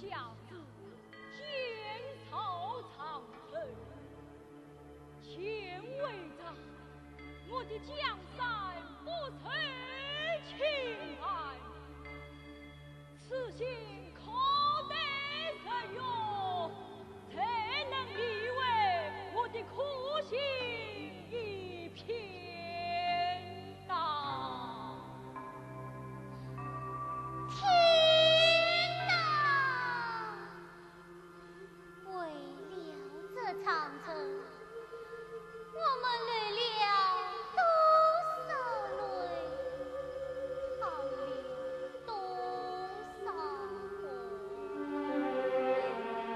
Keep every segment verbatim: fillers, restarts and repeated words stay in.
下旨，建造长城，前为大，我的江山不受侵犯。此心可待日月，才能理会我的苦心一片呐。 天哪！为了这长城，我们流了多少泪，淌了多少汗。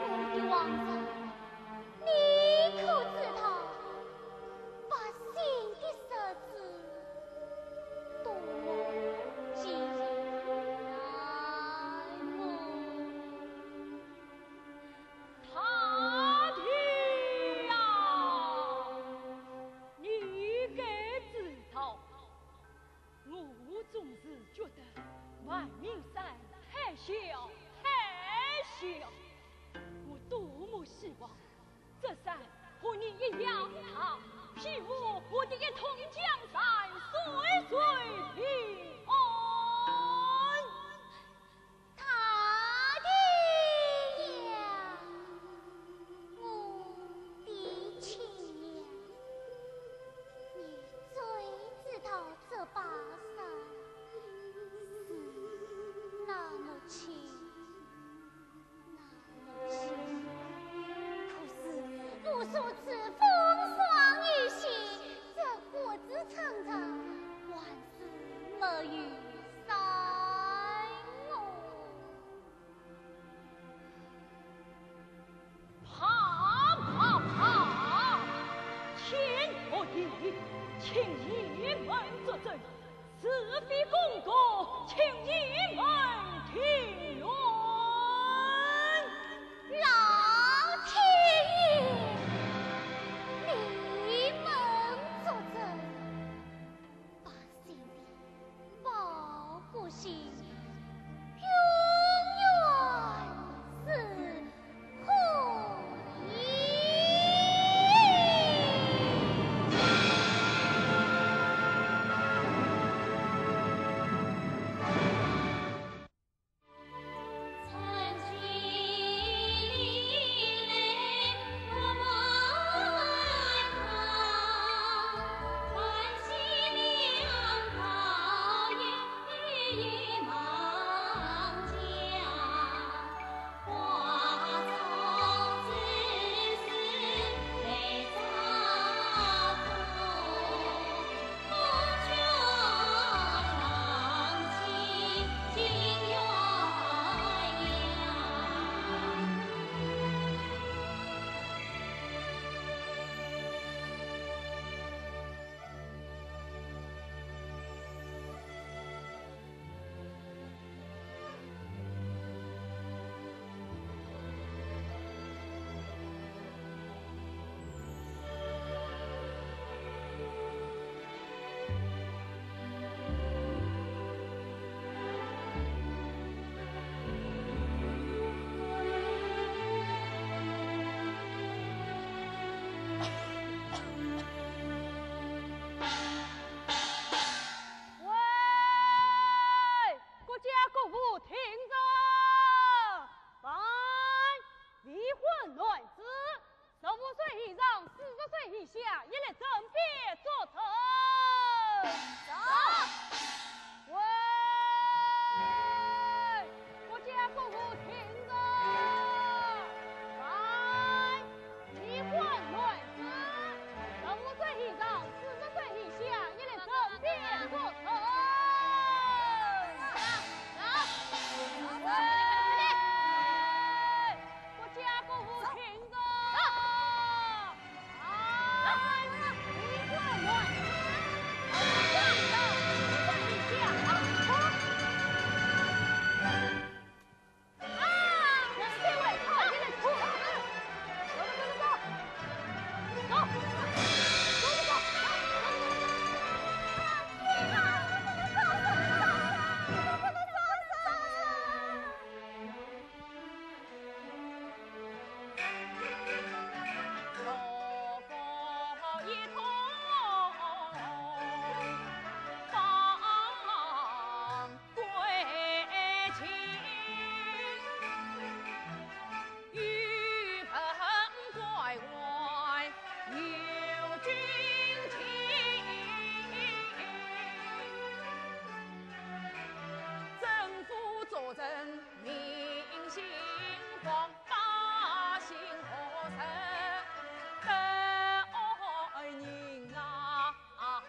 我的皇上， 你可知道百姓的日子多么艰难么？大地呀，你该知道， 我总是觉得万民山太小，太小。我多么希望这山和你一样大，庇护我的一统江山，岁岁平安。 大地呀，我的亲娘，你最知道这把山是那么亲，那么亲。可是无数次风霜雨雪，这国之长城还是没有山哦。 啪啪啪！天和地，请你们作证，是非功过，请你们定论。老天爷，你们作证。 百姓的报国心永远是火焰。喂，各家各户听着，凡未婚男子， 十五岁以上，四十岁以下，一律准备作证。走。喂，各家各户听着，凡未婚男子，十五岁以上，四十岁以下，一律准备作证。走。喂。 各家各户听着。啊！王百姓何曾不爱人啊？哦，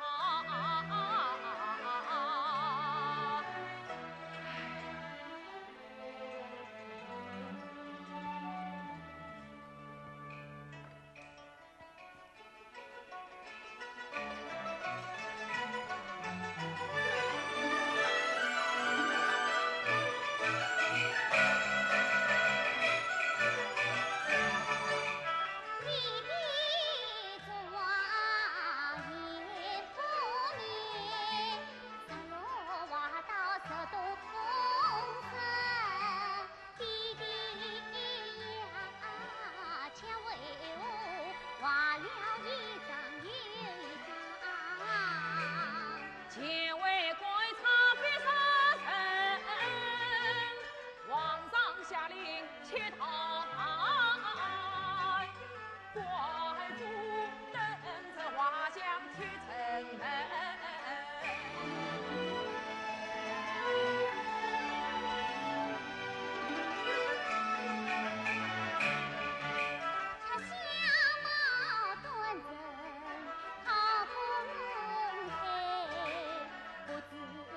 他不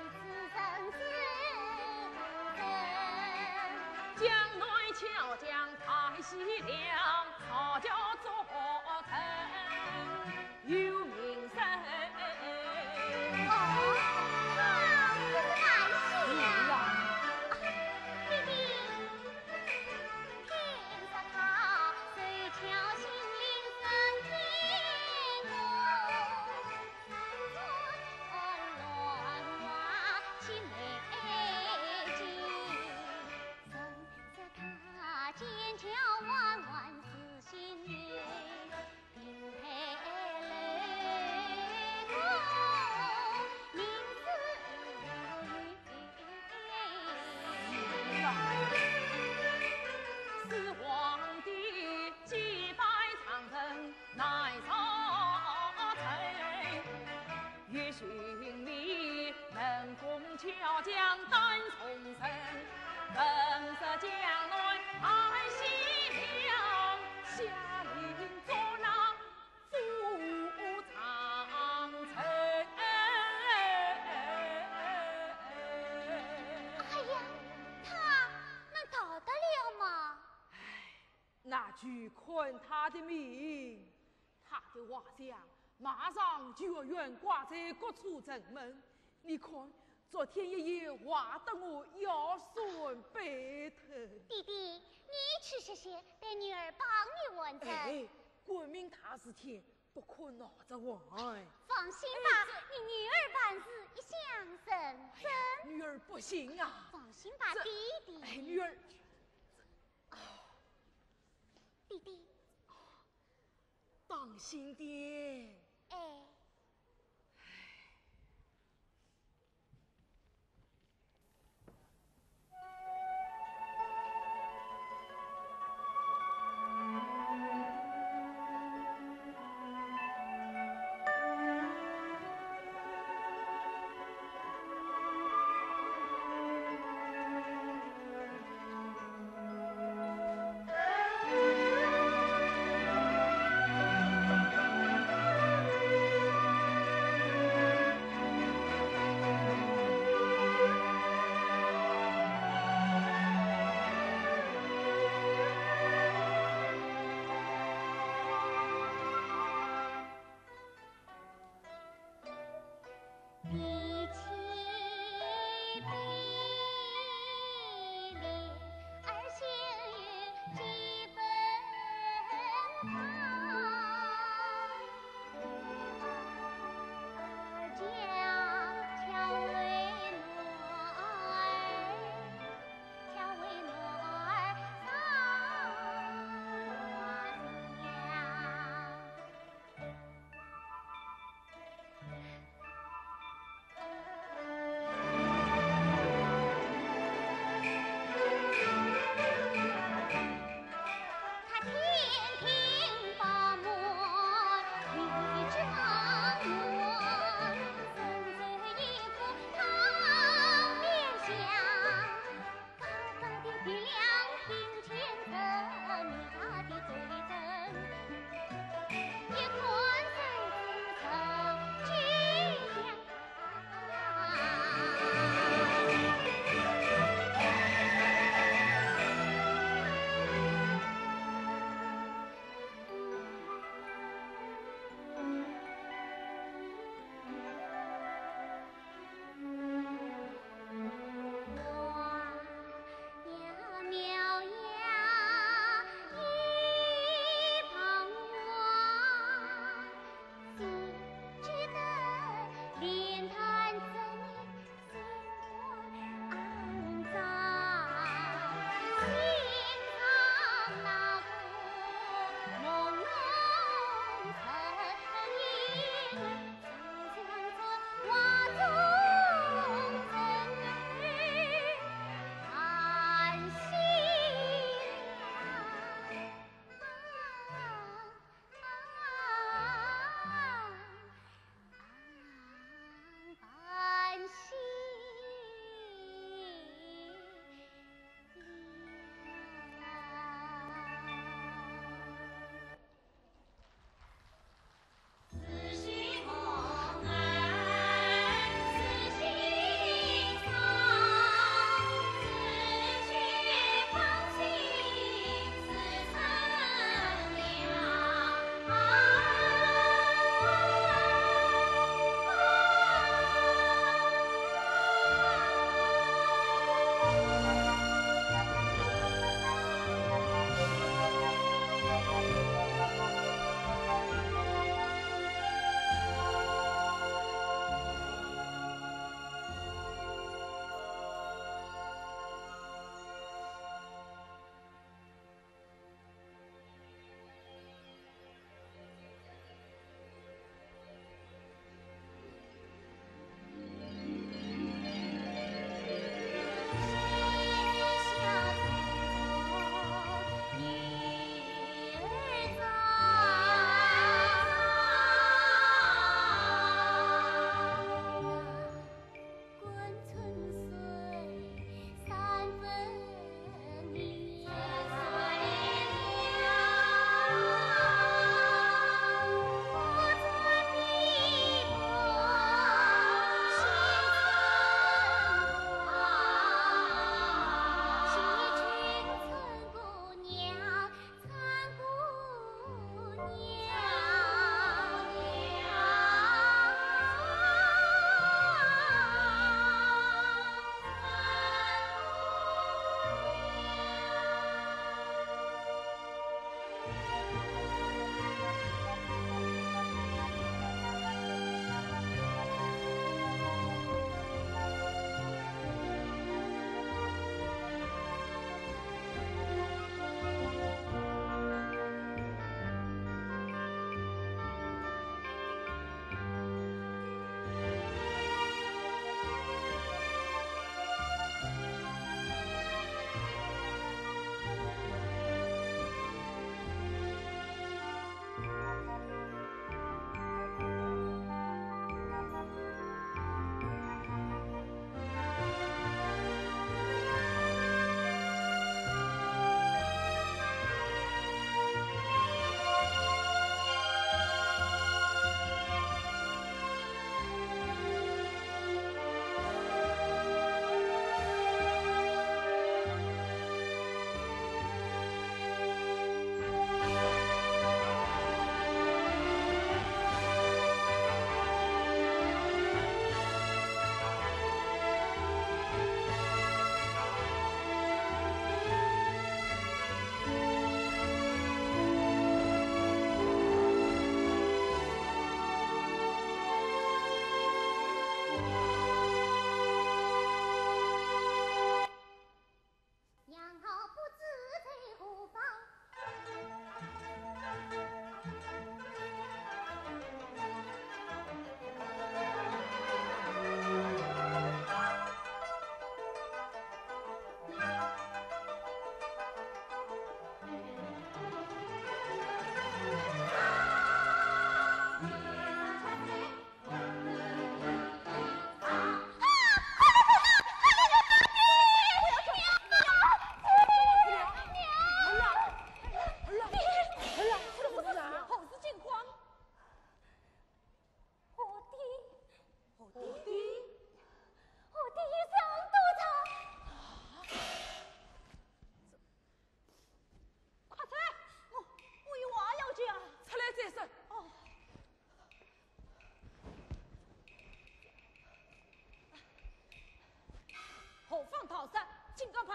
是百姓呀。啊，弟弟，哎呀，他能逃得了吗？那就看他的命。他的画像马上就要悬挂在各处城门，你看，昨天一夜画得我腰酸背疼。弟弟，你去歇歇，待女儿帮你完成。哎，官命大事体，不可闹着玩。放心吧，你女儿办事一向认真。哎呀，女儿不行啊。放心吧，这弟弟。哎，女儿，弟弟。当心点。哎。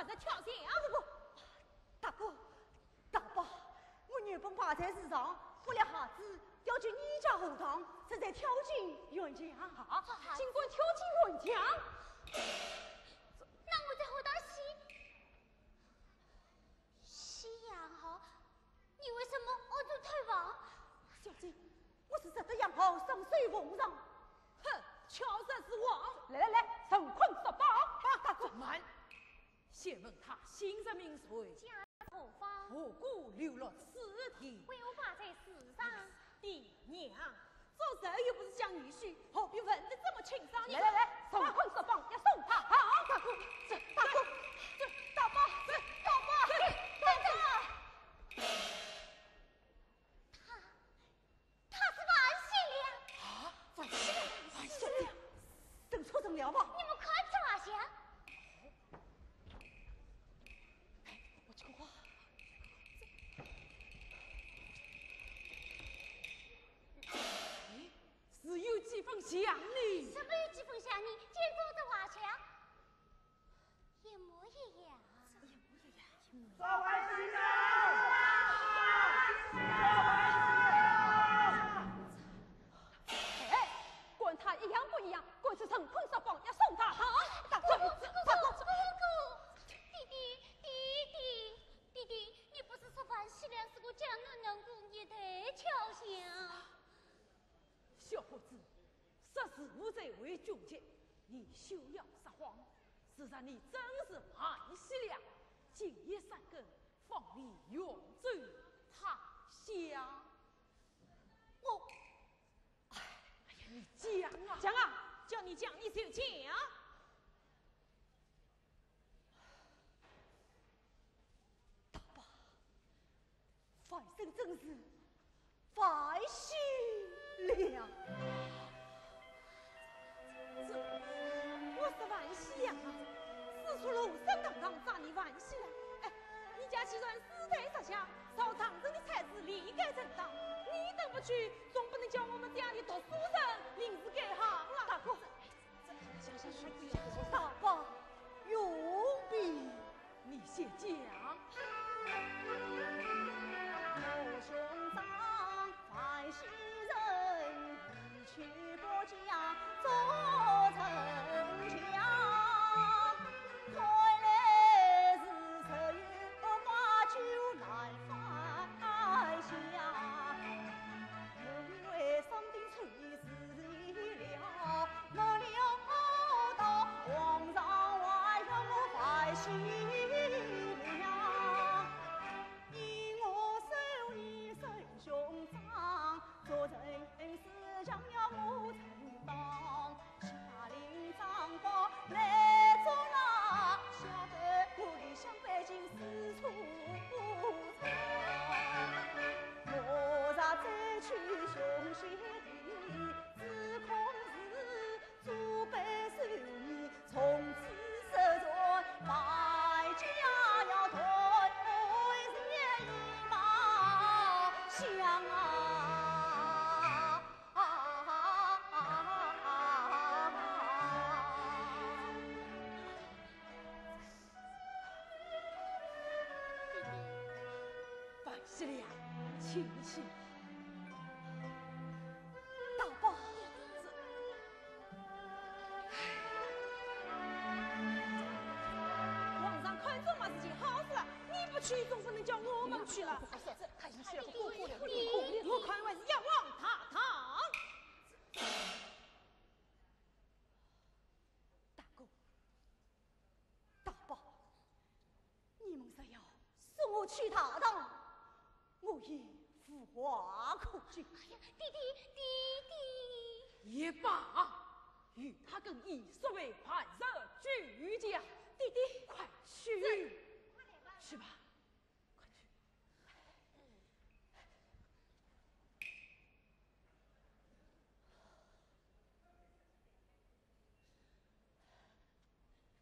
还在跳墙。不不不，大哥，大伯，我原本排在市场，不料下次调去你家河塘，正在跳进源江。啊，竟敢跳进源江？那我在河塘洗，洗也好，你为什么要做偷房？小姐，我是拾得羊毫，双手奉上。哼，巧舌如簧。来来来，成捆索绑。啊，大哥。慢，先问他姓甚名谁，家何方？何故流落此地？为何排在市场？爹娘，做贼又不是想女婿，何必问得这么清爽呢？来来来，成捆索绑，要送他。好，大哥，这大哥，这大伯，这大伯，这大伯。他，他是范喜良。啊，范喜良，范喜良，认错人了吧？你们快去拿下。哎，我去看看。哎，是有几分像呢？什么有几分像呢？简直都画像。 一模一样。一模一样。哎，管他一样不一样，干脆成捆索绑，要送他。好，大哥，大哥，大哥。弟弟，弟弟，弟弟，你不是说范喜良是个江南男儿，你太巧想。小伙子， 识时务者为俊杰，你休要撒谎。事实你真是范喜良，今夜三更，放你远走他乡。我，哎呀，你讲啊！讲啊，叫你讲，你就讲。 大伯，范生正是范喜良。这，我说范喜良啊，师出罗生堂堂，咋你范喜良？哎，你家既然世代实家，朝堂上的才子理该正当，你等不去，总不能叫我们这样的读书人临时改行了。大哥， 大伯容禀。你先讲。我兄长范喜仁，一去不讲做人强，看来是十有八九难返乡。我以为上天垂 是了，没料到皇上还要我范喜良。因我受你受兄长，做人事情要我承当。家令张榜来捉拿，晓得我的乡背景是出场。我若再去雄县 只恐是祖辈受命，从此失传，败家要断绝一脉香啊！范喜良，请起。大伯，这，皇上看中么是件好事了，你不去总不能叫我们去了。这，这，这，这，我看还是要往大堂。大哥， 大伯，你们若要送我去大堂，我也无话可讲。哎呀，弟弟，弟弟。也罢，与他更衣，速为范生救驾。弟弟，快去。是。去吧，快去。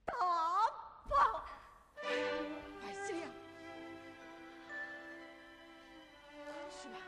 大伯。范喜良，快去吧。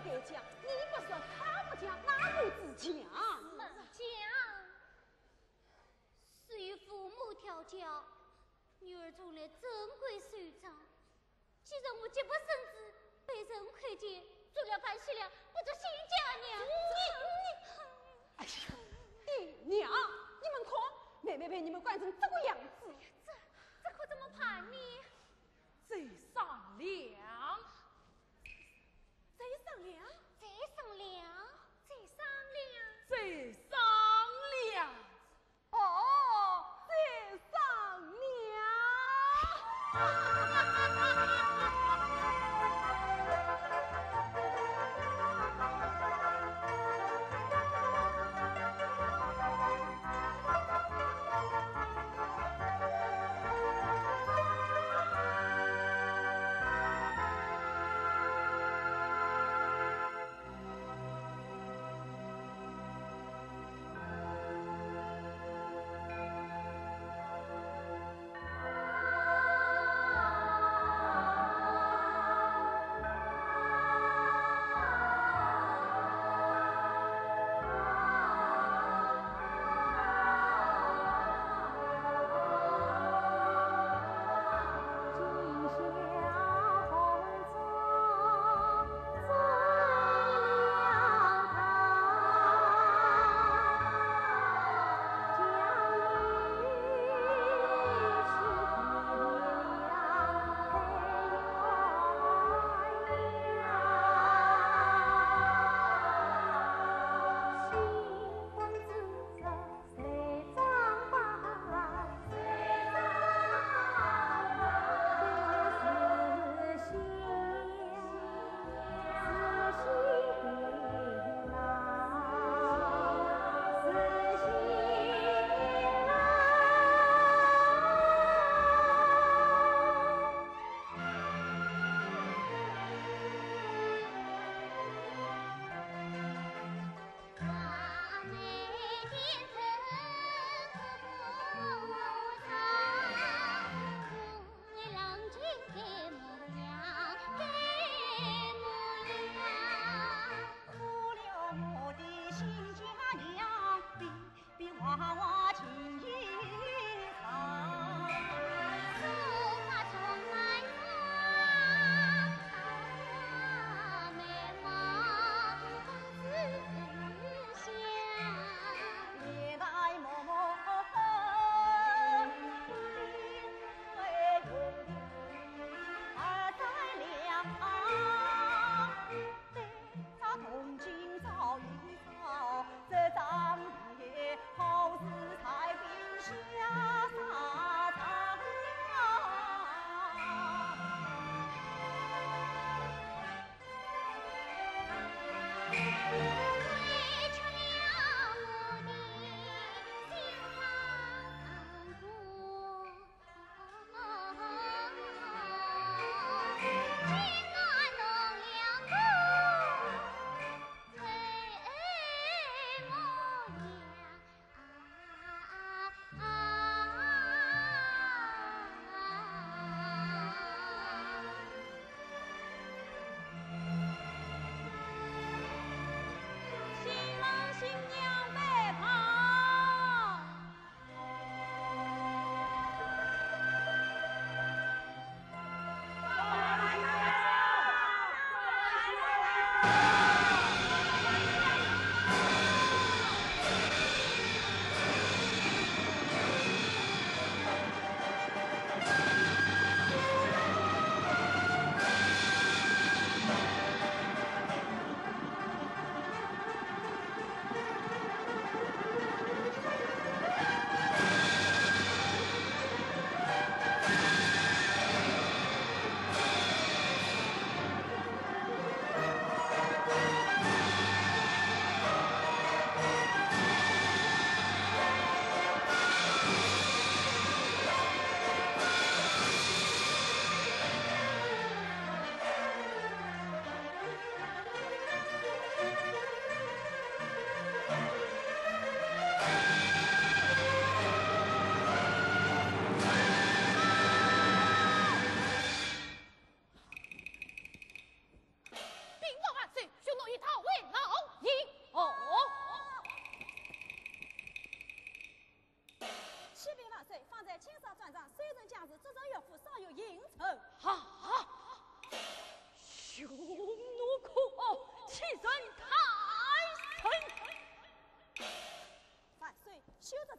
该讲，你不说他不讲，哪个子讲？是讲，是有父母调教，女儿从来尊贵守长。既然我结不生子，被人看见，做了伴婿了，不知谁家娘。你，你，哎呀，爹娘，你们看，妹妹被你们惯成这个样子。这，这可怎么办呢？再商量。再商量？再商量？再商量？再商量？哦，再商量。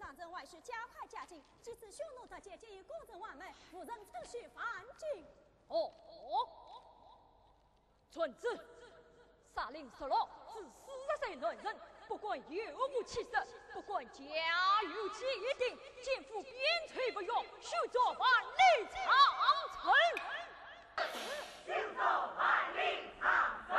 上任外事加快加紧，几次匈奴突厥皆以攻城war门，无人称许犯境。哦，传旨，杀令十六至四十岁男人，不管有无起色，不管甲乙丙丁，肩负边陲不用，须着万里长城。须着万里长城。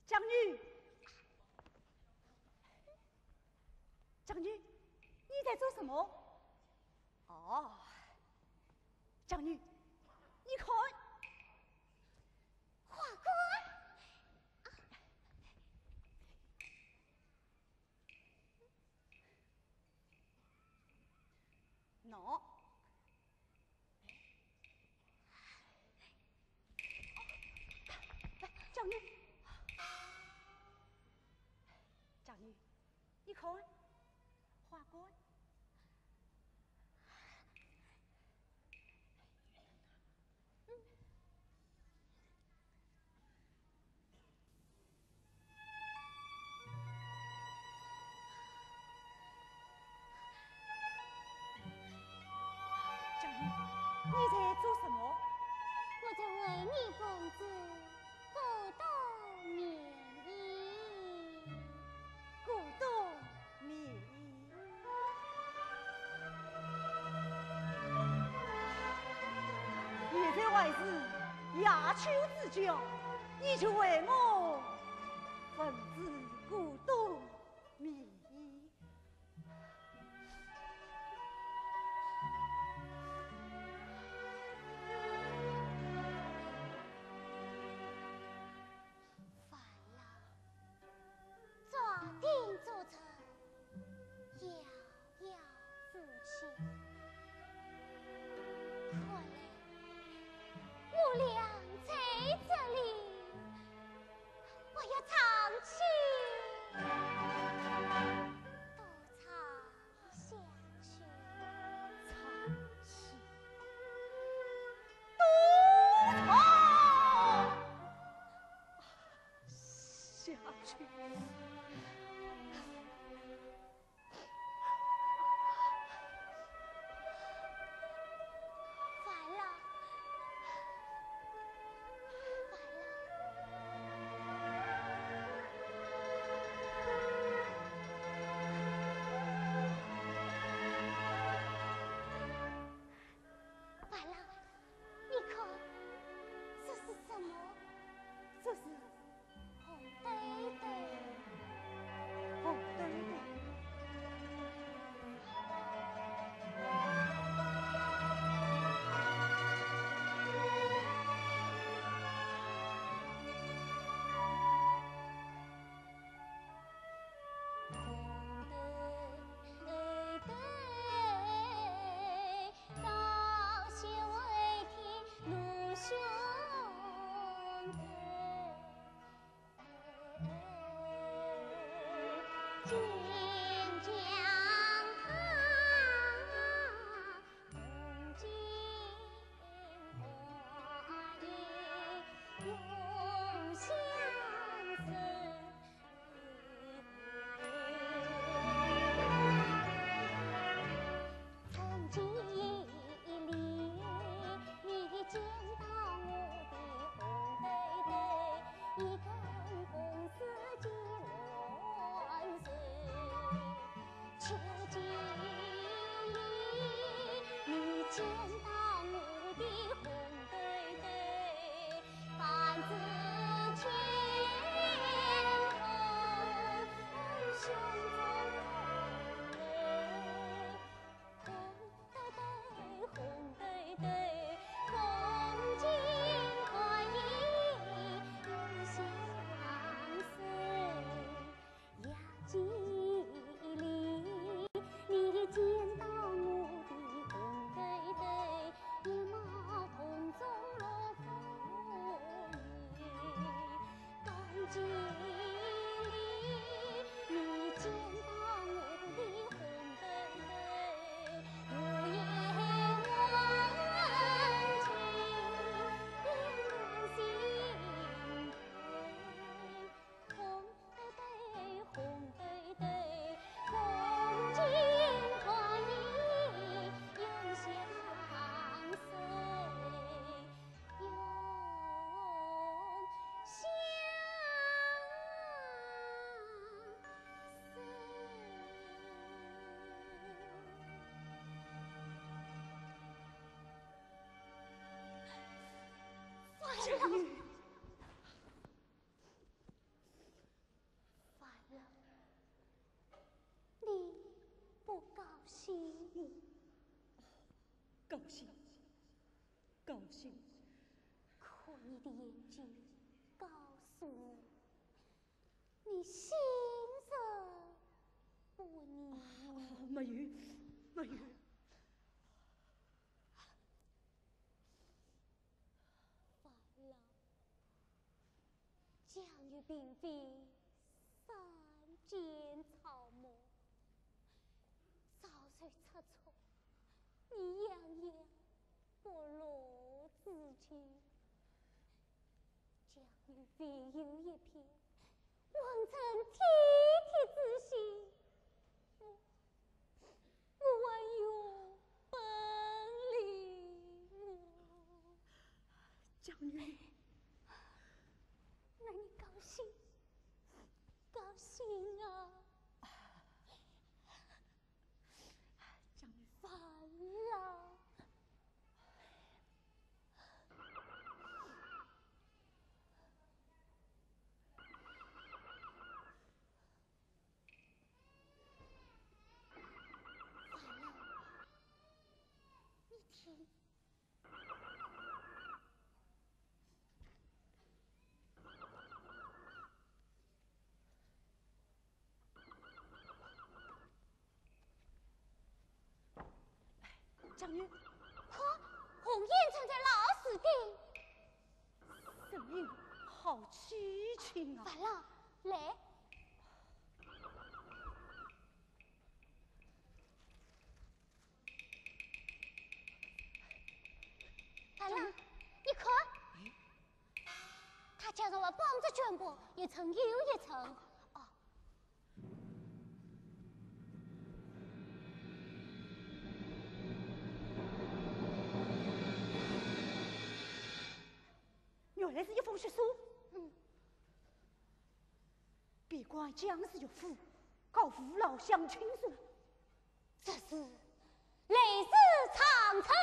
将军，将军，你在做什么？哦，将军，你看，花冠。喏，将军，将军，你看，花冠。还是夜秋之交，你就为我问仔个端倪。烦了，抓定做成。 遥遥之期，看来我俩在这里，我要唱起，多唱下去，唱起，多唱下去。 烦了，烦了，烦了！你看，这是什么？这是 红堆堆，红堆堆。烦了，你不高兴？高兴，高兴。可你的眼睛告诉我，你心神不宁。啊，没有，没有。 烦了，江月并非山间草木，早有出处，你样样不露自己。 江月唯有一片，望春天地之心，我，我还有本领么？江月。那你高兴，高兴啊！江月。烦了。看，红颜站在老树顶。声音好凄清啊！烦了，来。烦了，你看，他脚上还绑着绢布，一层又一层。哦， 原来是一封血书。嗯。边关将士岳父告父老乡亲书。这是来自长春。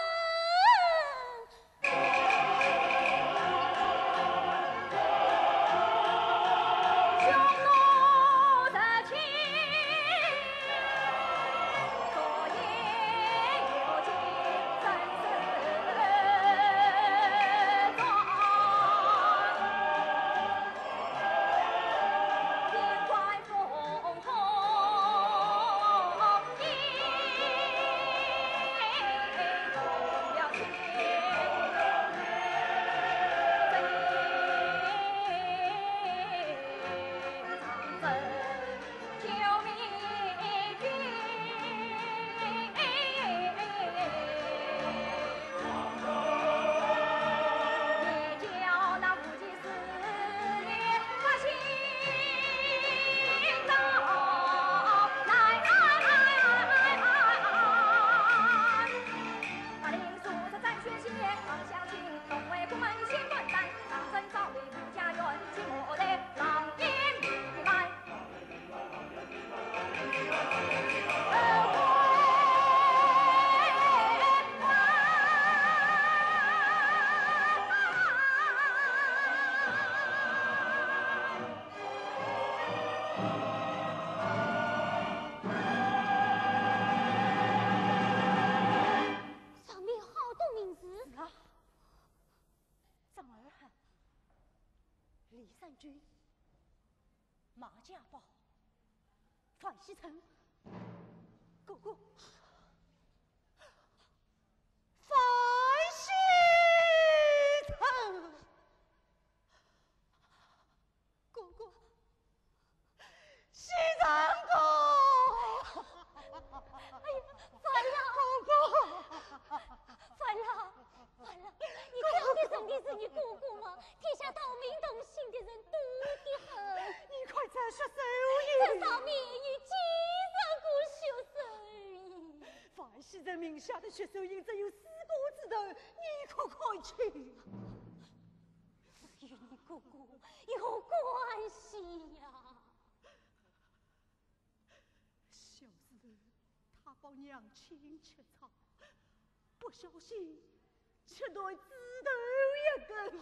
上面好多名字。是啊，张二海、李善君、马家宝、樊锡成。哥哥，樊锡成。 哥哥，锡成哥！哎呀，樊老！哥哥！樊老，樊老，你到底认的是你哥哥吗？天下同名同姓的人多得很。你快找薛秀英！这上面已经上过薛秀英。樊锡成名下的薛秀英只有四个字头，你可看清？ 与你哥哥有关系呀。小时候，他把娘亲吃草，不小心吃断指头一根。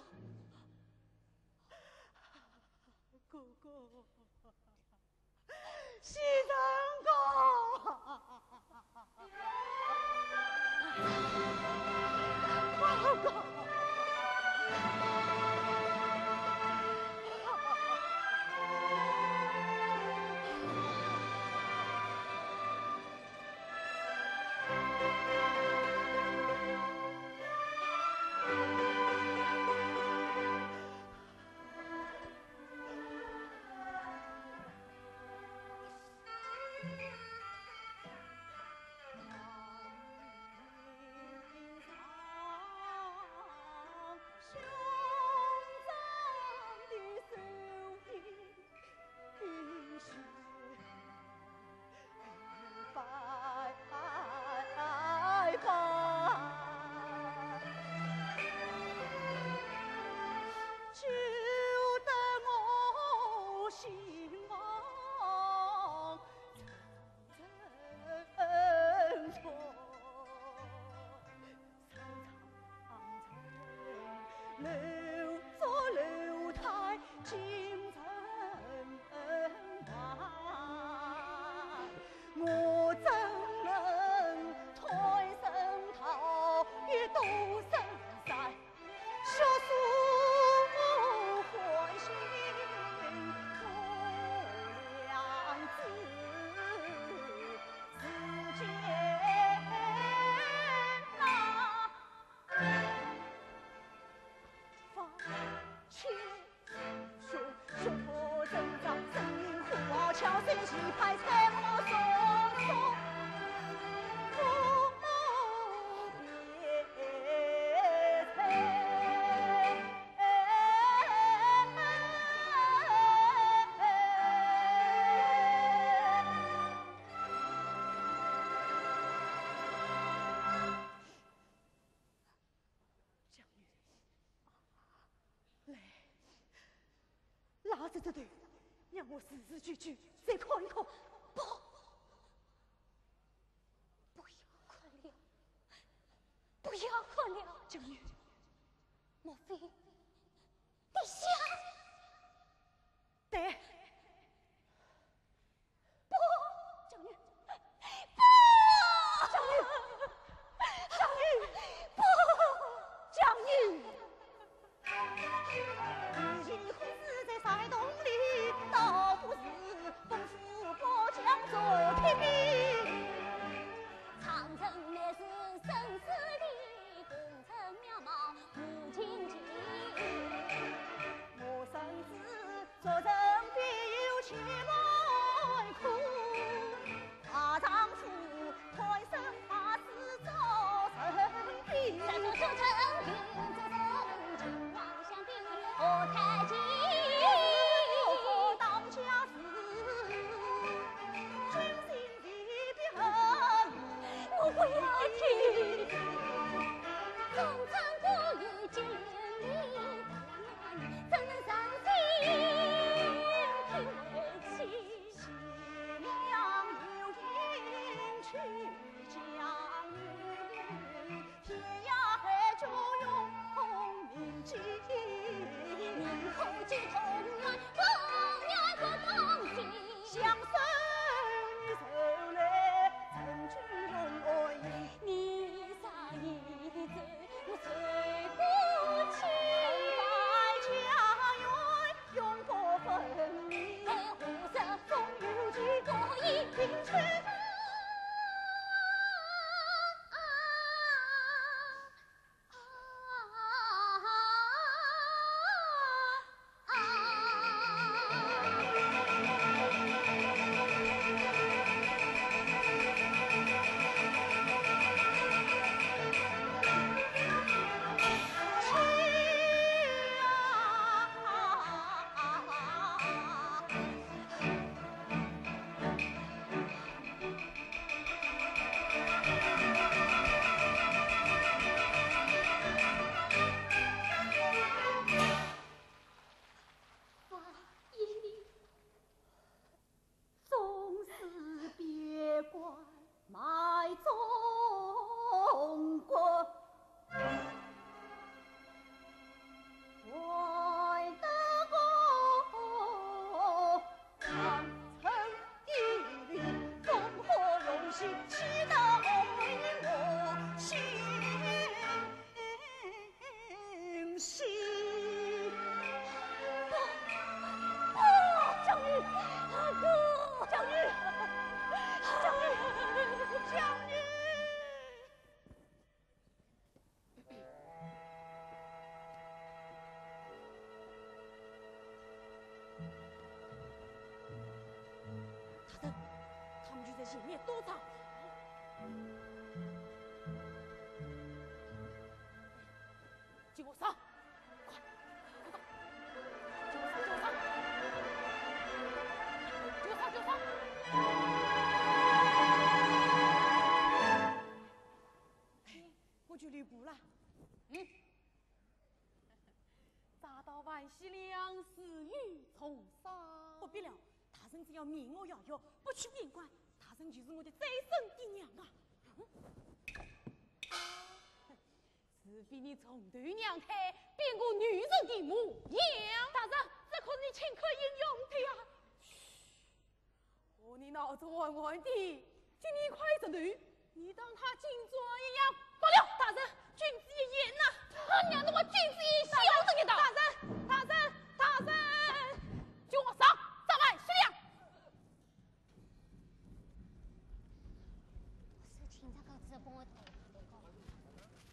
哥哥， 锡成哥！啊，这这对，让我字字句句再看一看。不，不要看了，不要看了。江月，莫非你想？对。 不，江月，不，江月，江月，不，江月。你今后死在山洞里，倒不如吩咐包浆做天命。长城乃是生死的，功成渺茫无穷尽。我生死 做人必有其门苦，大丈夫贪生怕死做人兵。三生九成病，这种情况相比何太急。我道家事，君心未必恒。我不要听。从此过于经历 怎能伤心听为妻？贤良有言去江月，天涯海角用功名计。宁可寄童年，不愿不当心。相思你受累，怎知容我意？你啥意思？ 我吹过去。城外家园永不分离，海枯石终有期，我已定去。总是别关卖忠骨。为得个长城一里，烽火永续，岂得我心 心。不，不，江月，不，江月，江月，江月。大人，他们就在前面躲藏。 给我上！快，快，快，快！给我上，给我上！给我上，给我上！嘿，我就留步了。嗯。找到樊喜良，死于重伤。不必了，大人只要命我要要，不去边关，大人就是我的再生的娘啊！嗯。 除非你从头娘胎，变个女人的模样。大人，这可是你亲口应允的呀。嘘，和你闹着玩玩的，今天快着头，你当他金砖一样。罢了，大人，君子一言呐。他娘的，我君子一笑的你的。大人，大人，大人，给我上，上来，是了。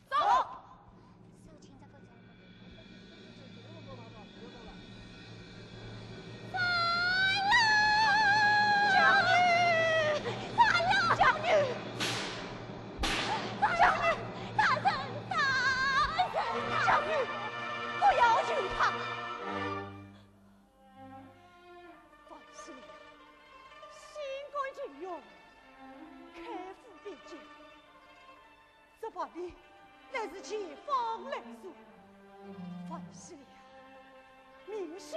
走！樊喜良，心甘情愿开赴边疆，只怕你乃是前方来迟。樊喜良，命休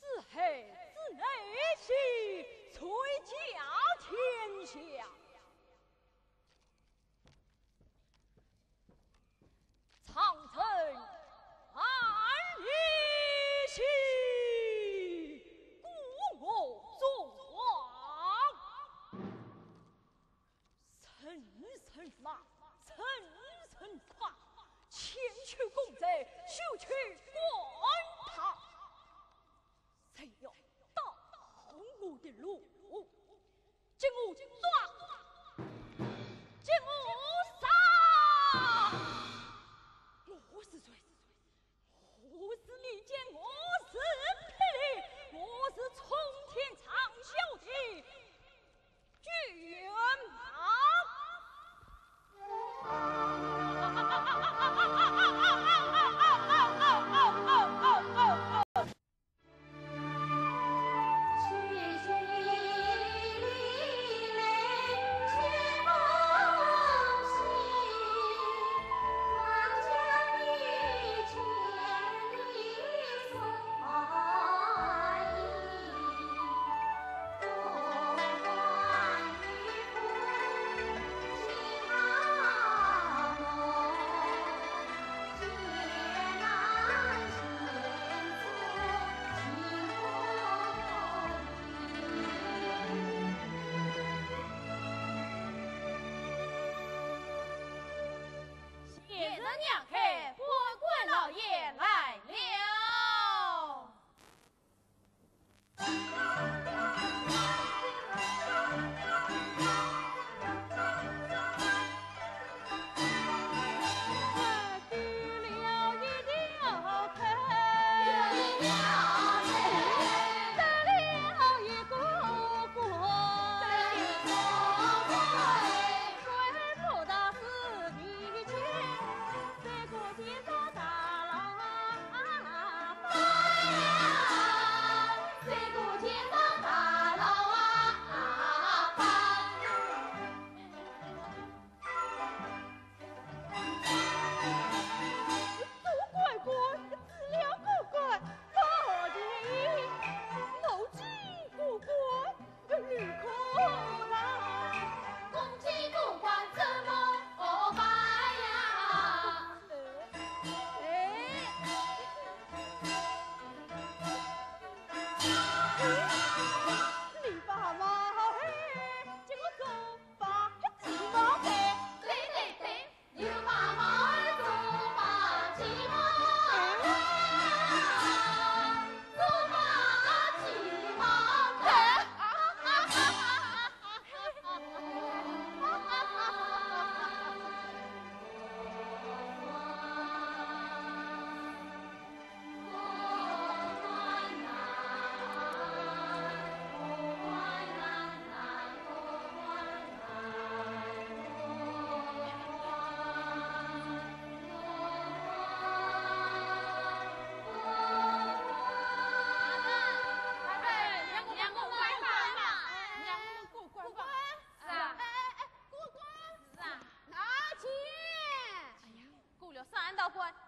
四海之内，谁最家天下？ 长城万里行，故我中王。层层马，层层跨，千秋功罪，休去管他。谁要挡我的路， 将我抓，将我杀。我是谁？何时你见我是霹雳？我是冲天长啸的巨蟒。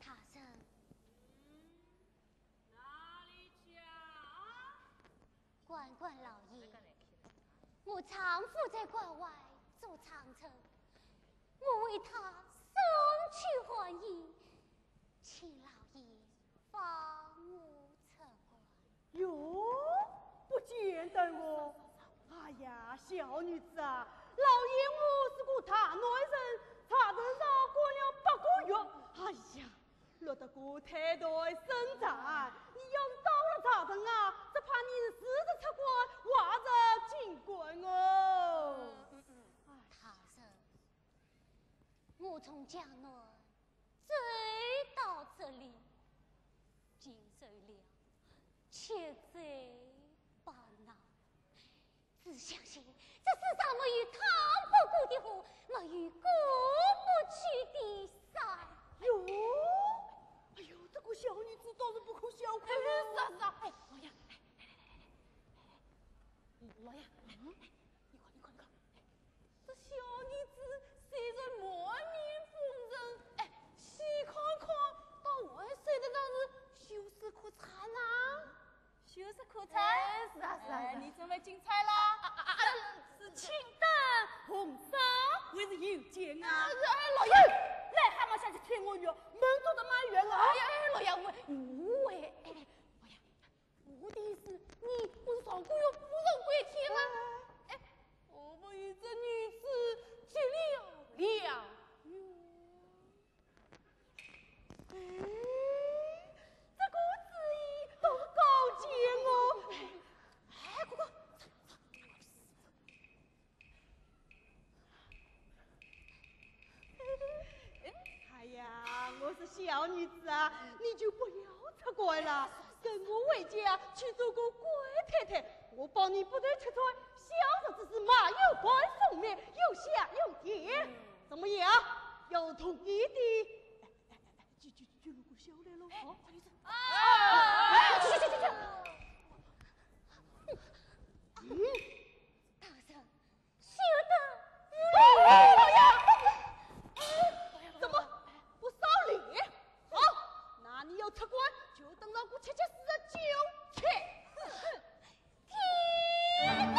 大人。 哪里讲？官官老爷，我丈夫在关外做长征，我为他送去寒衣，请老爷放我出关。哟，不见得哦。哎呀，小女子啊，老爷我是个大男人，长征上关了八个月。哎呀， 落得个太太生产，你要是到了长征啊，只怕你是死则出关，活则进关哦。哎，大人，我从江南走到这里，经受了七载八难， 只相信这世上没有淌不过的河，没有过不去的山。哟，哎呦，这个小女子倒是不可小看哦。哎，是啊，是啊。哎，老爷，哎，哎，哎，哎，老爷，哎，哎，你看，你看，你看，哎，这小女子虽然满面风尘，哎，细看看，倒还算得上是秀色可餐呐。 秀色可餐。哎，是啊，是啊，哎，是啊。你准备进菜啦？啊，啊，啊，是青灯、红烧还是油煎啊？啊，哎，老爷，癞蛤蟆下去添我油，门都得蛮远了啊。哎呀，哎，老爷，我，我，哎，哎，老爷，我的意思，你不是上官云，不上归天了？哎，我们与这女子结了梁哟。 哎，这个主意倒是高见哦。哎，快快，哎呀，我说小女子啊，你就不要出关了，跟我回家去做个官太太，我保你不得吃穿，小日子是马有半分米，有香有甜。怎么样？要同意的？ 哎，哎，哎，哎，就，就，就如果笑来了，哎，哦，快点走。啊！哎，去，去，去，去，去。嗯，大人，休得无礼。哎，老爷，怎么不赏脸？好，那你要出关，就等着我七七四十九天。 天哪！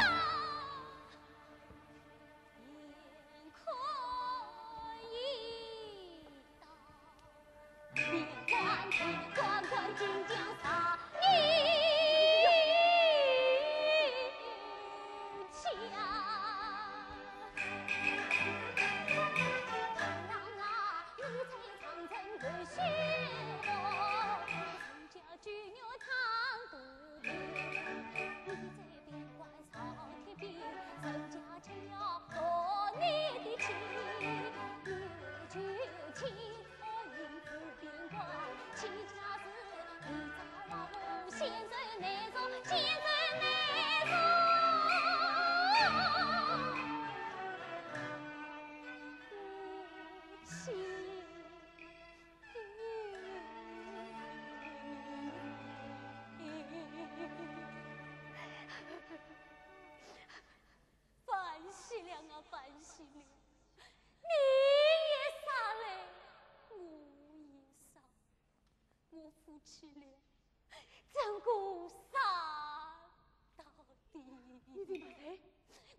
烦死了啊，烦死了！你也杀了，我也杀，我夫妻俩真个杀到底。你在骂谁？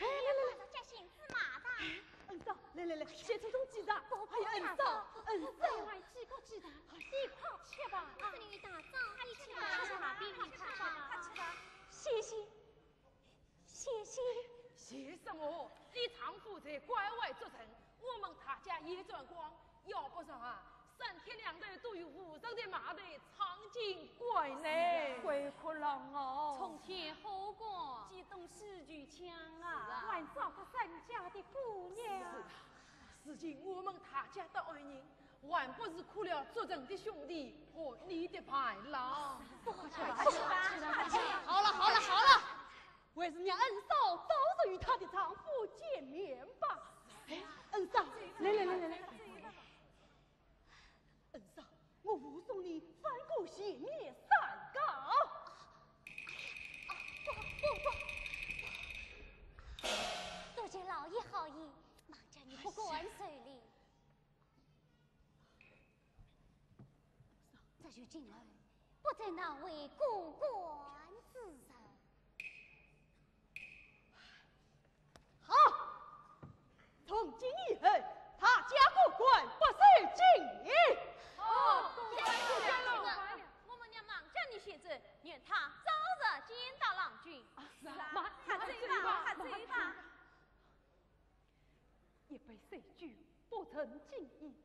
哎，来来来，叫醒子马的。嗯，走，来来来，先吃中几只。哎呀，嗯，走，嗯，走。再还几个鸡蛋，你快吃吧。啊，这里一大早，快吃吧，快吃吧，快吃吧。谢谢，谢谢。谢什么？你丈夫在关外作战，我们大家也沾光，要不然啊，三天两头都有无数的马队闯进关内。鬼哭狼嚎，冲天火光，几栋水军墙啊，还糟蹋三家的姑娘。是啊，如今我们大家的安宁，还不是苦了作战的兄弟和你的伴郎。快去吧，快去吧。好了，好了，好了，还是让恩嫂早日与她的丈夫见面吧。哎，恩嫂，来来来来来。恩嫂，我护送你翻过前面山岗。啊，不不不，多谢老爷好意，望着你不敢受礼。这就进来，不准难为过关之人。 好，从今以后，大家过关不许进。哦，谢谢老爷，我们娘忙着你先走，愿他早日见到郎君。啊，是啊，慢慢走吧，慢慢走吧。一杯水酒，不成敬意，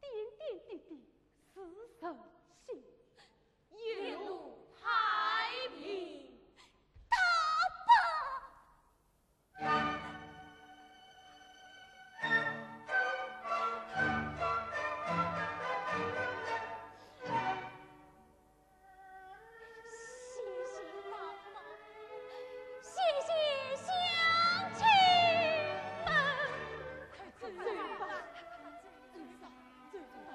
点点滴滴是人心。一路太平。大伯。谢谢大伯，谢谢乡亲们。快走吧，走吧，走吧。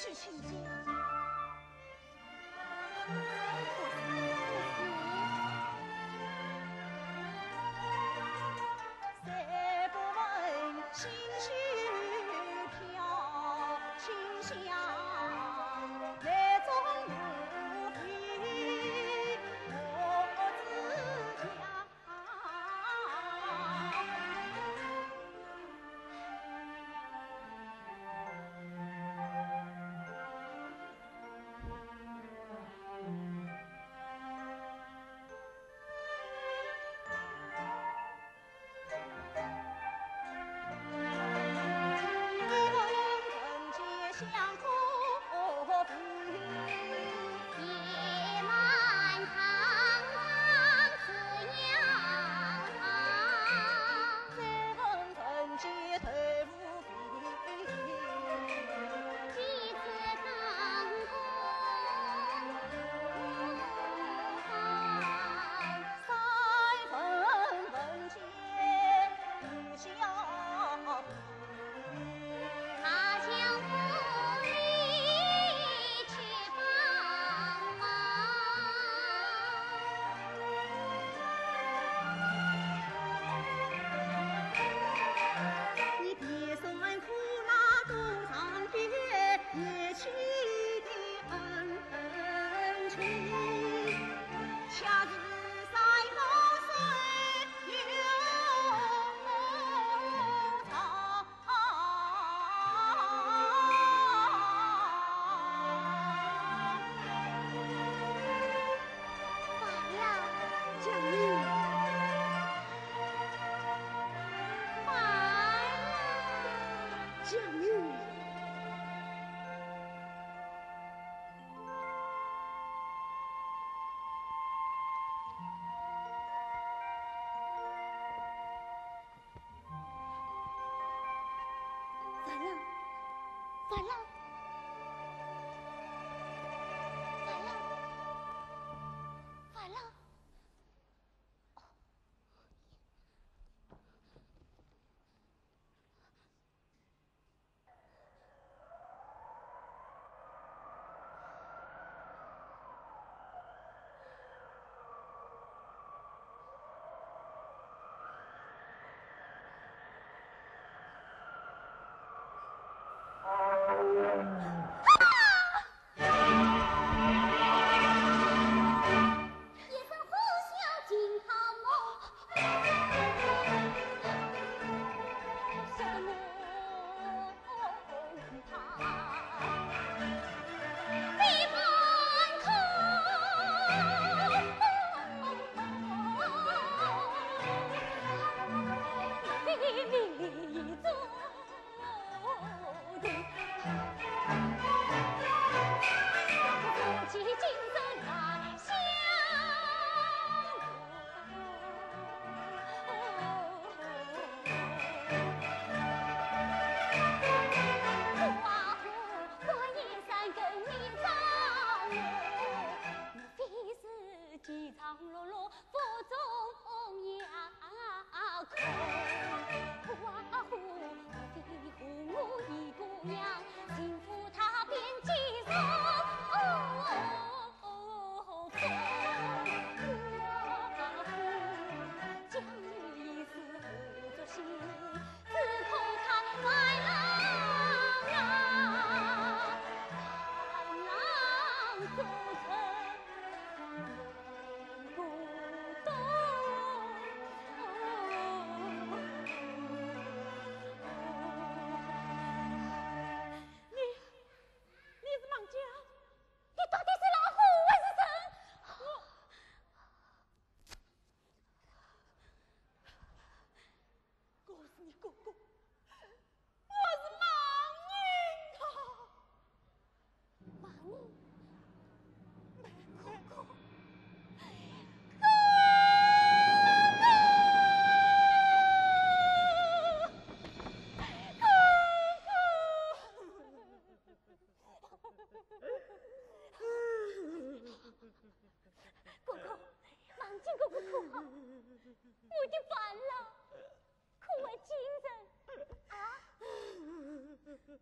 去请教。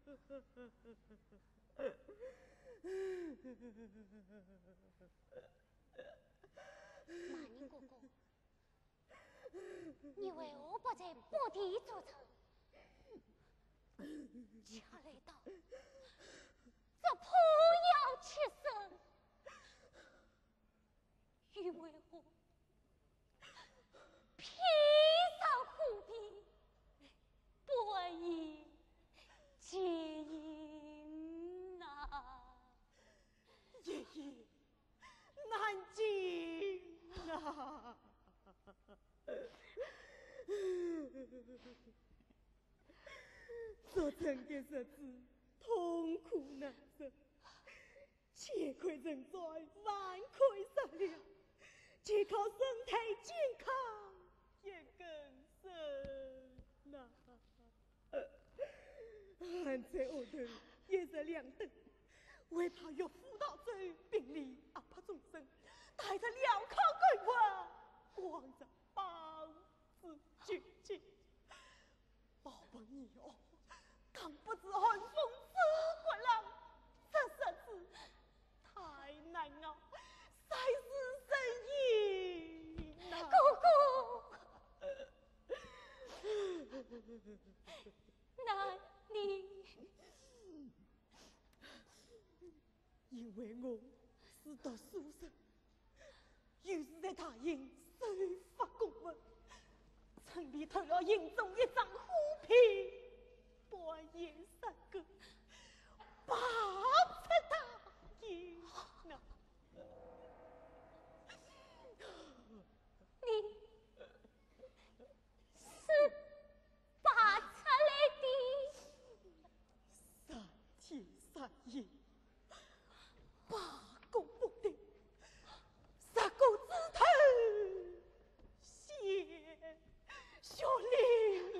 马宁哥哥，你为何不在宝殿作证？却来到这破窑之中，又为何披上虎皮，半掩其影呐？爷爷， 难尽啊！作证的日子痛苦难忍，乾坤人转，万开杀了，全靠身体健康一根绳呐。 俺在后头一日两顿，还怕岳父逃走，并理阿伯终身，带着镣铐狗王，光着膀子进京。老伯你哦，更不知寒风刺骨冷，这日子太难熬，谁是人也难。哥哥， 那你……因为我是读书人，有时在大营收发公文，趁便偷了营中一张虎皮，半掩山沟，爬出大营啊！你 是爬出来的。三天三夜，爬过屋顶，石过枝头，鲜血淋淋。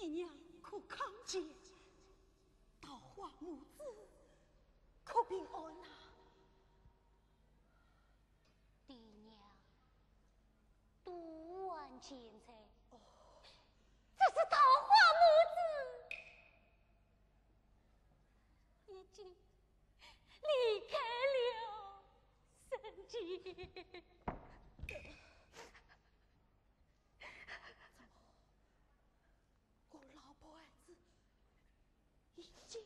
爹娘可康健？桃花母子可平安呐？爹娘都还健在，哦，只是桃花母子已经离开了人间。怎么，我老婆儿子已经……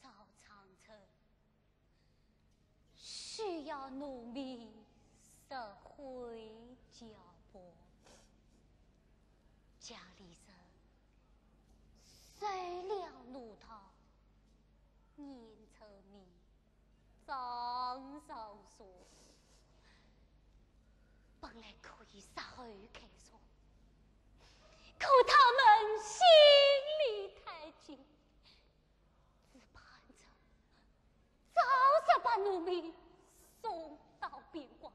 赵长春需要奴婢拾回轿簿。家里人随了奴道，严春明 张少说，本来可以杀后开创，可他们心里太急，只盼着早日把奴婢送到边关，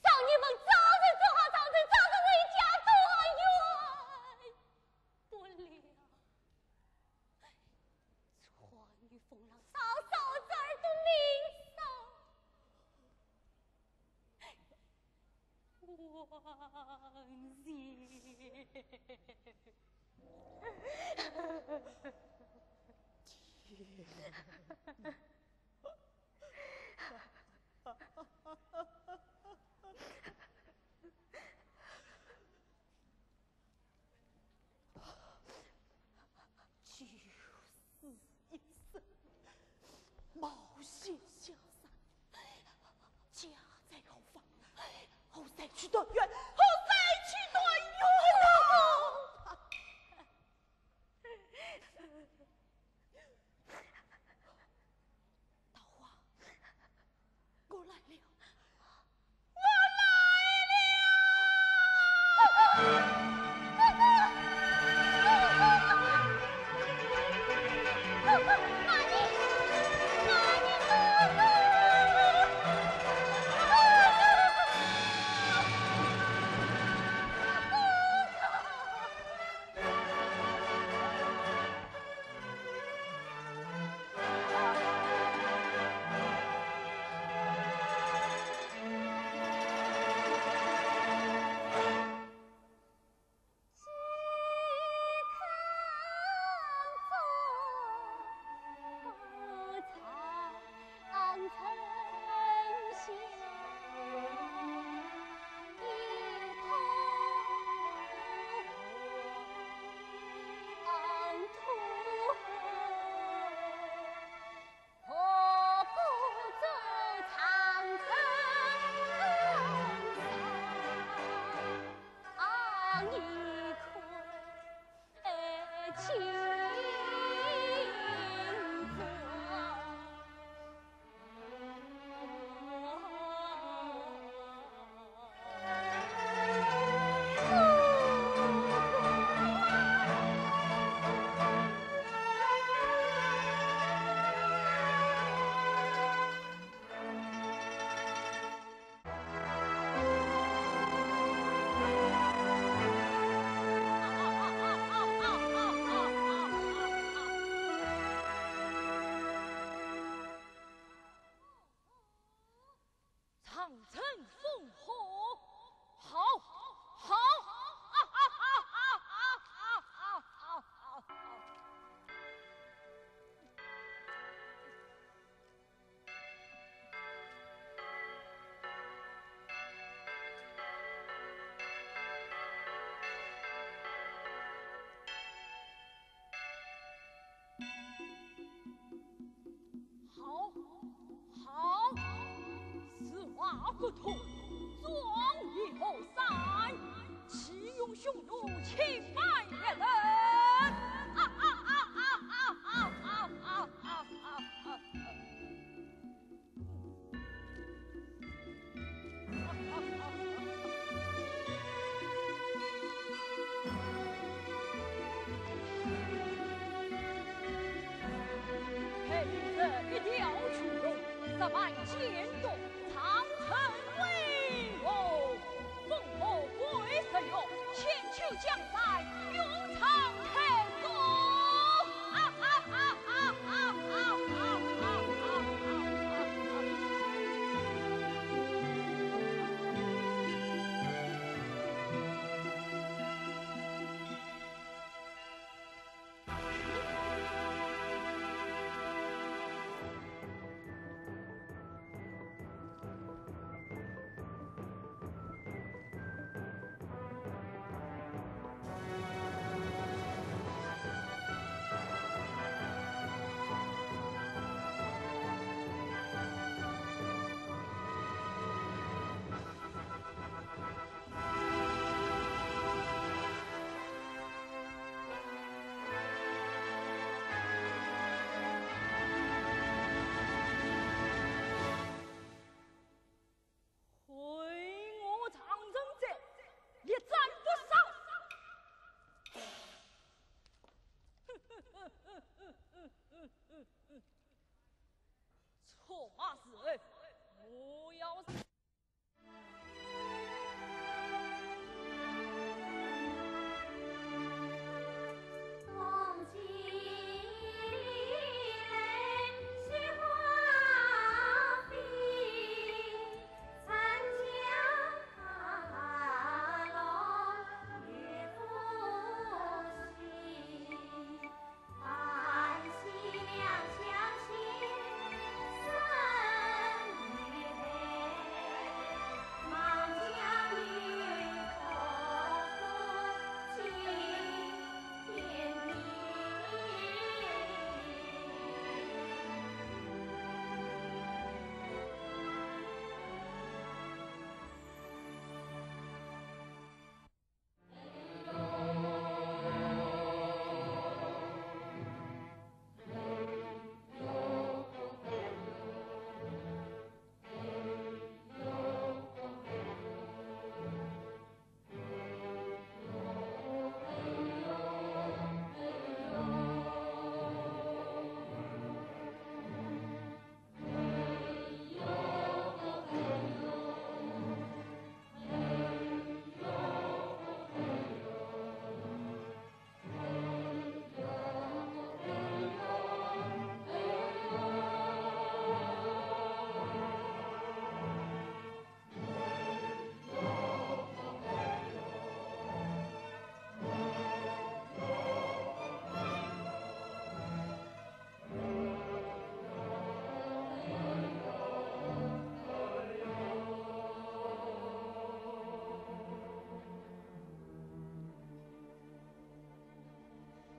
让你们早日做好丈人，早日回家，多好冤！不料 传于风浪，嫂嫂这儿都明晓。王爷。九死一生，冒险下山，家在何方？何人去断冤？何人去断冤啊？桃花， 我来了，我来了！哥哥，哥哥，哥哥，哥哥，妈咪，妈咪，哥哥，哥哥。 长城烽火，好，好，啊哈哈哈哈哈哈哈哈哈！好，好，此话不同，状于后山，岂容匈奴侵犯越人？啊啊啊啊啊啊啊啊啊啊啊！ 配这一条去路，十万箭中将在永昌开封。啊啊啊啊啊啊啊啊啊啊啊！毁我长城者，立斩不杀。出马侍候，我要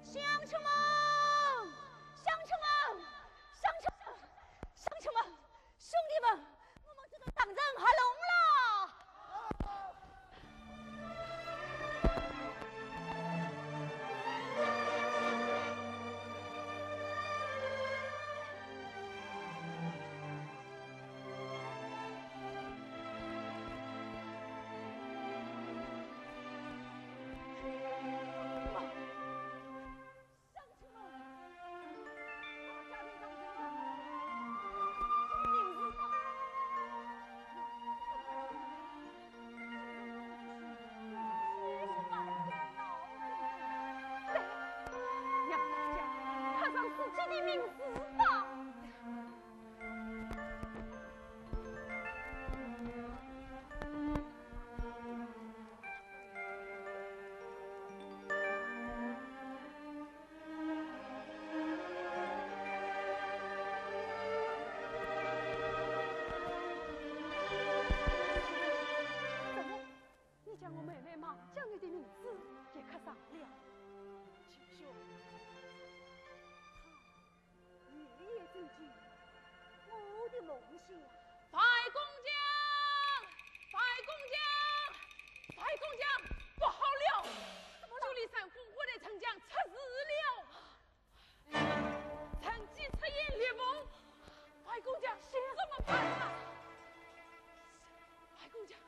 乡亲们，乡亲们，乡亲们，乡亲们，兄弟们，我们这个长城合拢了。 怎么，你将我妹妹马家女的名字也刻上了？秦兄，她日夜真情，我的梦想。樊公将，樊公将，樊公将，不好了！怎么了？九里山公馆的城墙出事了！ 趁机出营立功，樊公将，怎么办啊？樊公将。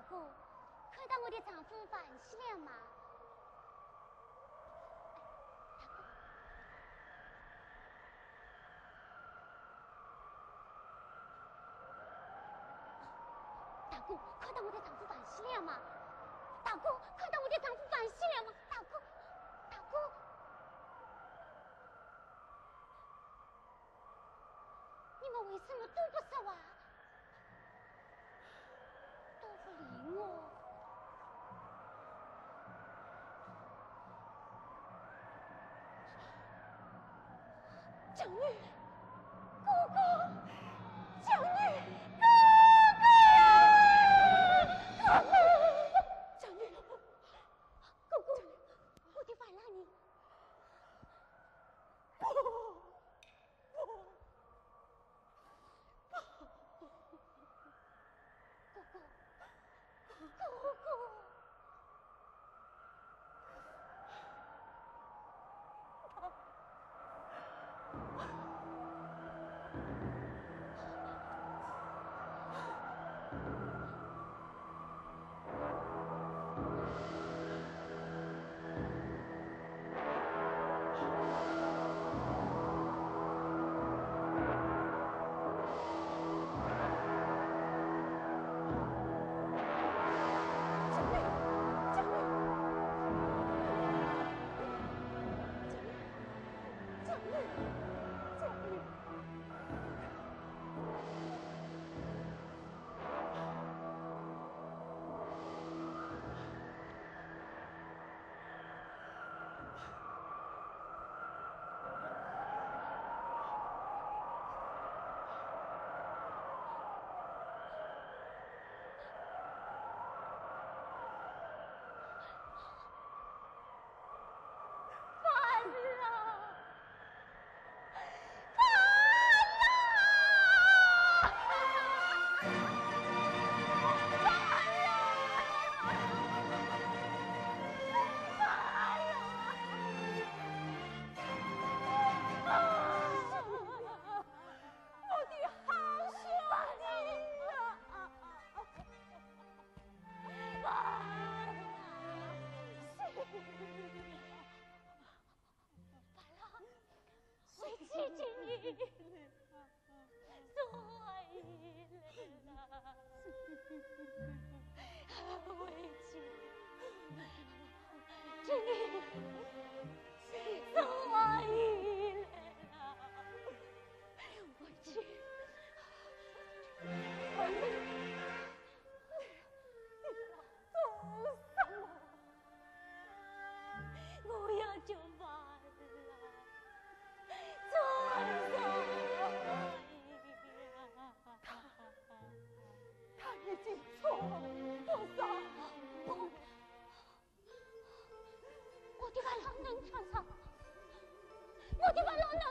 哥，看到我的丈夫烦死了吗？大哥，看到我的丈夫烦死了吗？大哥，看到我的丈夫烦死了吗？大哥，大哥，你们为什么都不说话？ 都不理我。江月，哥哥，江月，哥哥，哥哥，江月，哥哥，我的饭啦呢？ 哥哥，哥哥。我的好兄弟呀！我已经做什么？我要吃饭了，做什么呀？他，他已经吃不下了。不，我的饭能尝尝，我的饭能尝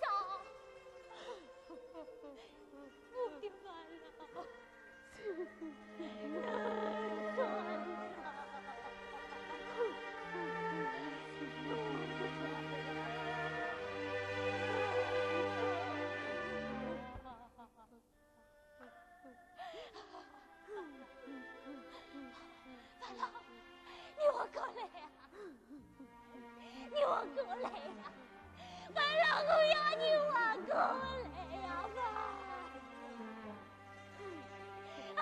尝，我的饭。 你活过来呀！你活过来呀！白老虎呀，你活过来呀！啊！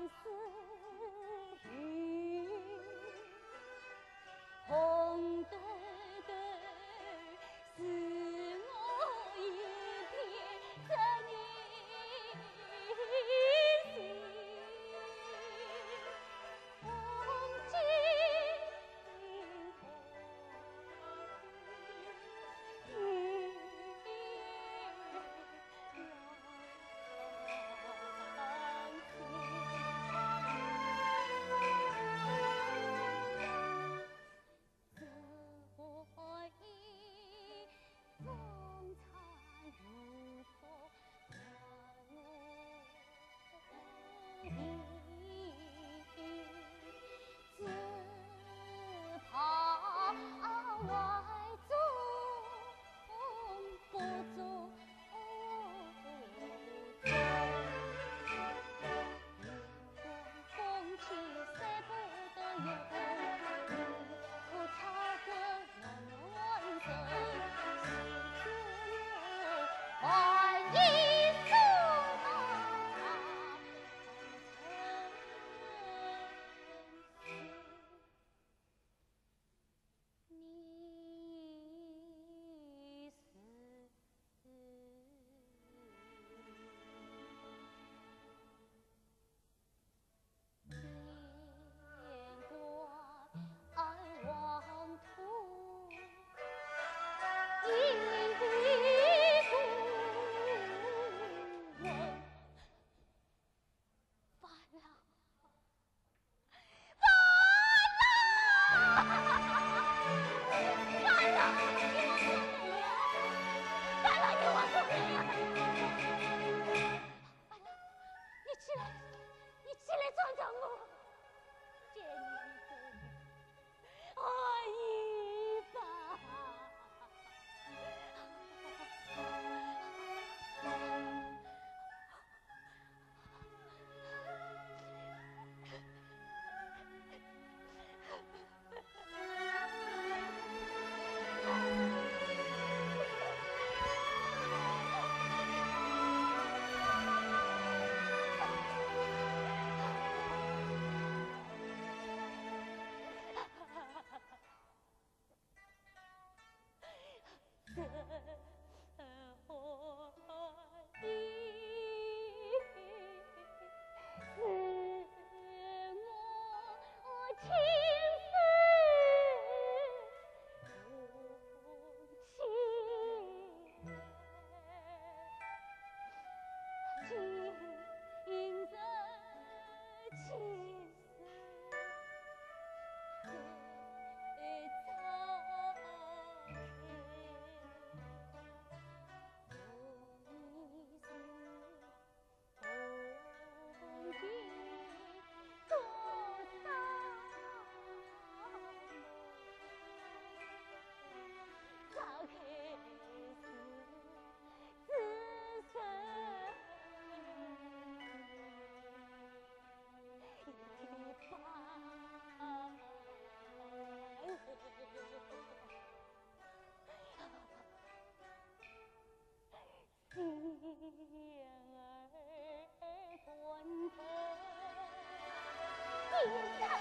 你起来，你起来，壮壮我。见你一个，哎呀！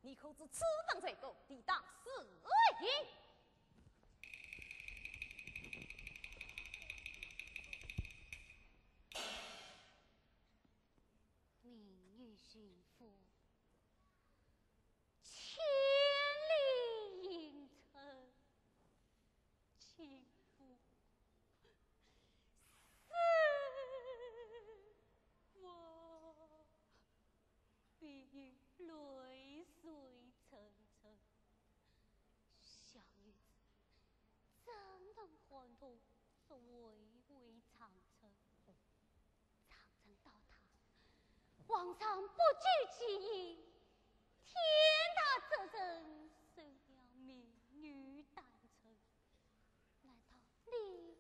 你可知此等罪过，理当死刑？民女寻夫，千里迎春，情不自禁， 便欲泪水成春。小女子怎能欢痛，说娓娓长春？长春倒塌，皇上不居其一，天塌则人，谁料民女单春，难道你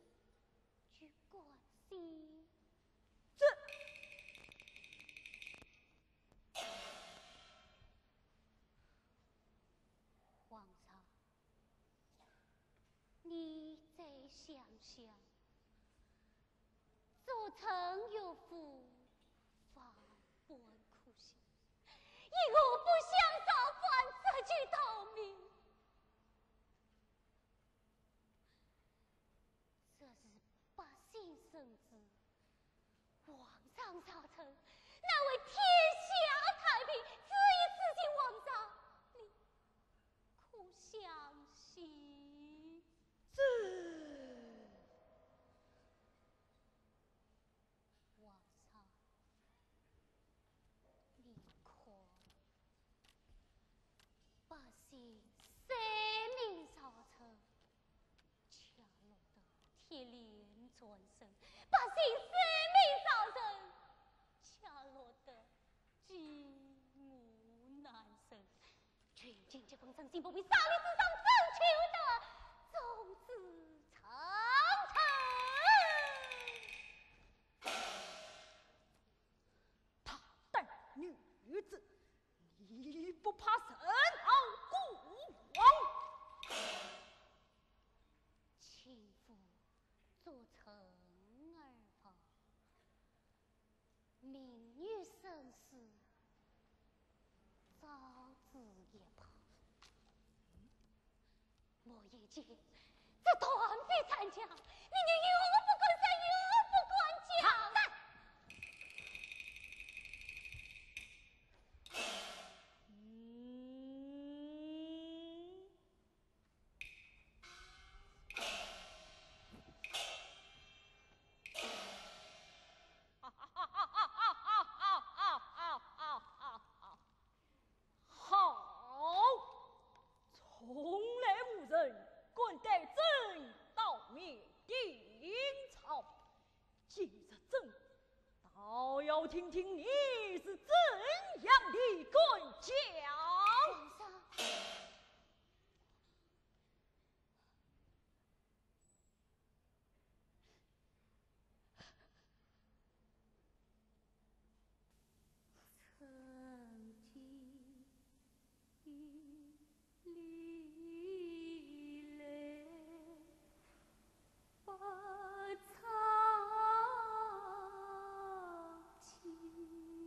居官心。这，皇上，你再想想，做臣有福，万般苦心，因何不想造反，直取头名？ 这是百姓圣旨，皇上朝臣，乃为天下太平，旨意赐给皇上，你可相信？这，皇上，你看，百姓三名朝臣， 恰落得铁链缠身，百姓三名朝臣，恰落得骑马难伸。群情激愤，人心不平，上立旨上奏求得，众子成臣。大胆女子，你不怕人告孤王？ 情妇做臣而亡，民女身世，招之也罢。莫言间，这断臂残将，民女有何不敢说，有何不敢讲？好，嗯。 好，从来无人敢对朕当面顶撞，今日朕倒要听听你是怎样的敢讲。皇上。 曾经历来百场情。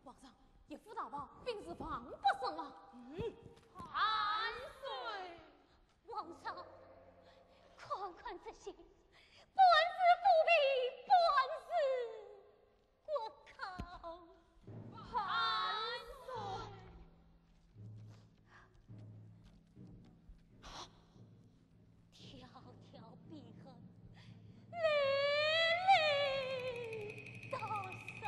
皇上，一夫当房，本是防不胜防。嗯，万岁！皇上，看看这些，不是腐皮，不是骨头。万岁！条条笔痕，历历刀伤。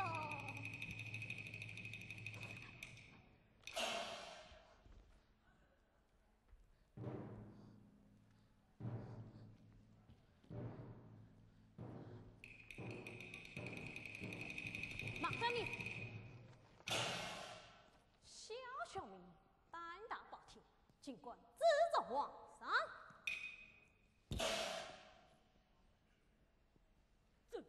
马上你，小小名，胆大包天，竟敢指责皇上！朕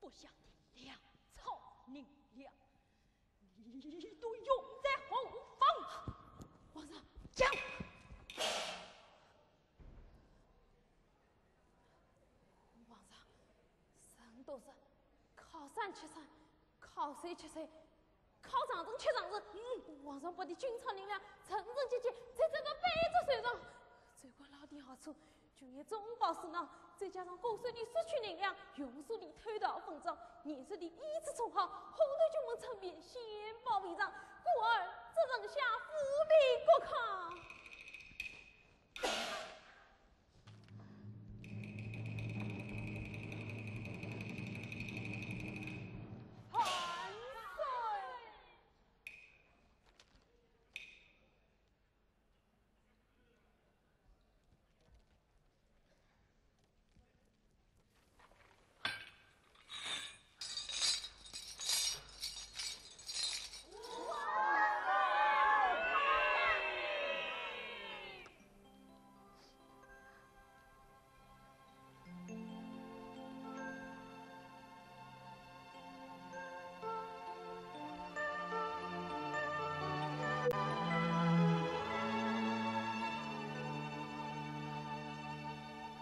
不晓得粮草银两，你都用在何方？皇上，讲！皇上，人都说，靠山吃山，靠水吃水，靠长城吃长城。嗯，皇上拨的军草银两，层层结结，在这个卑职手上。罪过老底下出，军饷总保四囊，再加上过水的失去银两，用水的偷盗分赃，年收的一次充好，红头军门称变，先报备上，故而这人下府兵国抗。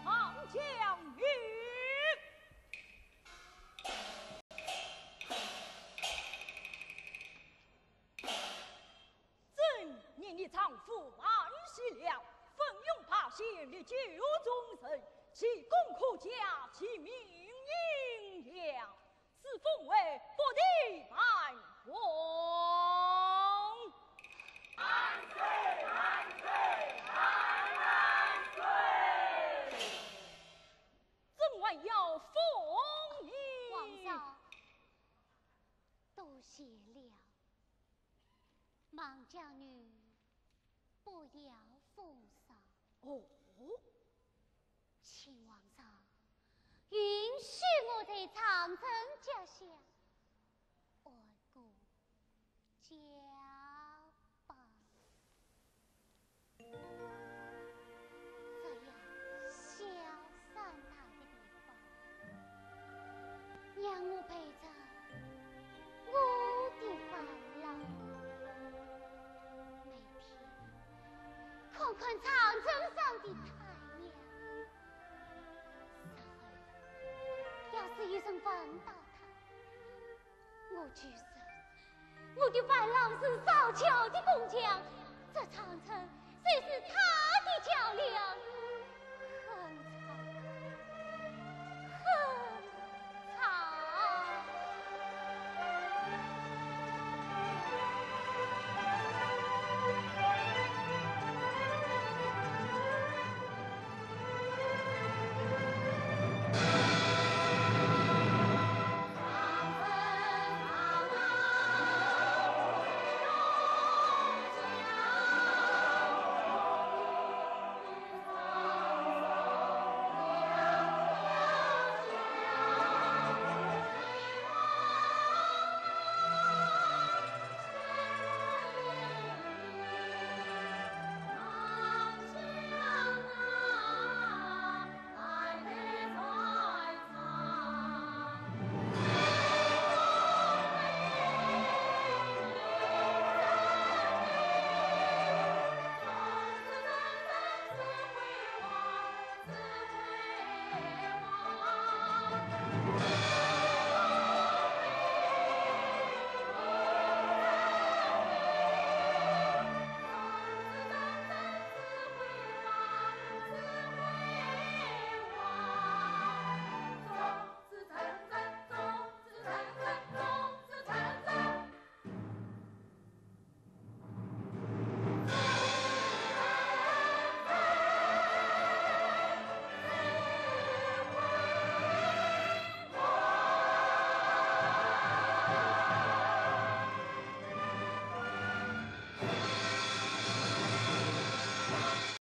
万岁！朕念你丈夫万喜了，奋勇拔险，历救众生，其功可嘉，其名银两，此封为不敌万王。万岁！万岁！万万岁！朕还要封你。皇上，多谢了。 望将军不要封赏。哦，请皇上允许我在长城脚下安个家吧。 这样萧山大的地方，让我陪着我的伴郎，每天看看长城上的太阳。日后要是有人问到他， 我就说，我的伴郎是造桥的工匠，这长城就是他的桥梁。